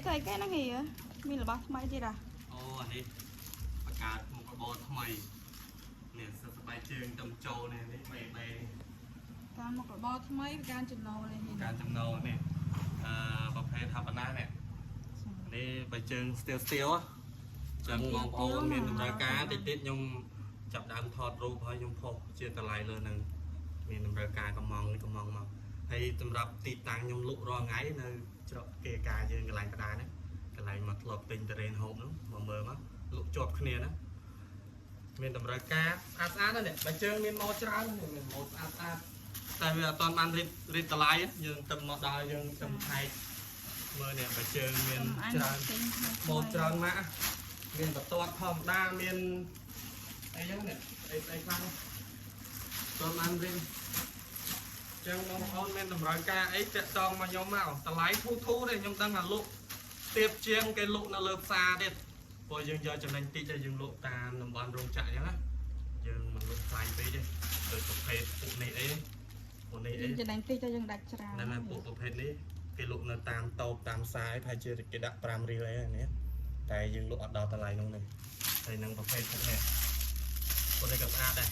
ធ្វើអីគេហ្នឹងហីមានរបស់ថ្មីទៀតអា អូអានេះបង្កើតមុខរបរថ្មីនេះសិតសបាយជើងតំចូលនេះនេះបេបេ ការមុខរបរថ្មីការចំណូលនេះហី ការចំណូលនេះអឺប្រភេទហបណានេះនេះបាយជើងស្ទៀវស្ទៀវចឹងបងប្អូនមានតម្រូវការតិចតិចខ្ញុំចាប់ដើមថតរូបហើយខ្ញុំផុសជាតម្លៃលើនឹងមានតម្រូវការកំងនេះកំងមកហើយសម្រាប់ទីតាំងខ្ញុំលក់រាល់ថ្ងៃនៅច្រកគេការយើងកន្លែងបដាហ្នឹងកន្លែងមកធ្លាប់ទិញតរេនហូបហ្នឹងមកមើលមកលក់ជាប់គ្នាណា មានតម្រូវការស្អាតស្អាតណាស់នេះបើជើងមានម៉ូតច្រើនមានម៉ូតស្អាតស្អាតតែវាអត់ទាន់បានរៀបរៀបតម្លៃយើងទៅមកដល់យើងទៅឆែកមើលនេះបើជើងមានច្រើនម៉ូតច្រើនម៉ាក់មានបន្ទាត់ធម្មតាមានអីចឹងនេះអីស្អីខ្លះនោះទាន់បានរៀបចឹងបងប្អូនមានតម្រូវការអីតាក់ទងមកខ្ញុំមកតម្លៃធូរធូរទេខ្ញុំដឹងថាលក់ទៀបជាងគេលក់នៅលើផ្សារទៀតព្រោះយើងយកចំណេញតិចហើយយើងលក់តាមតំបន់រោងចក្រអញ្ចឹងណា យើងមិនលក់ថ្លៃពេកទេដូចប្រភេទពួកនេះអីពួកនេះអី យើងចំណេញតិចតែយើងដាច់ច្រើន ហ្នឹងហើយពួកប្រភេទនេះគេលក់នៅតាមតូបតាមផ្សារប្រហែលជាគេដាក់5រៀលអីហ្នឹងតែយើងលក់អត់ដល់តម្លៃនោះទេហើយនឹងប្រភេទពួកនេះពួកនេះក៏ស្អាតដែរ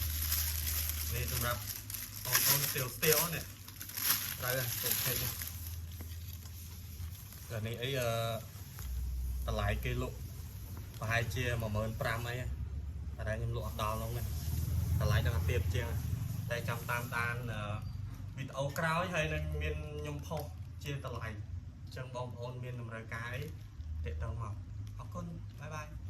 នេះសម្រាប់បងប្អូនស្ទៀវស្ទៀវនេះត្រូវហើយប្រភេទនេះតែនេះអីអឺតម្លៃគេលក់ប្រហែលជា15000អីតែខ្ញុំលក់អត់ដល់នោះទេ តម្លៃដល់ទៀបជាងតែចាំតាមដានវីដេអូក្រោយហើយនឹងមានខ្ញុំផុសជាតម្លៃអញ្ចឹងបងប្អូនមានតម្រូវការអីតាក់ទងមកអរគុណបាយបាយ។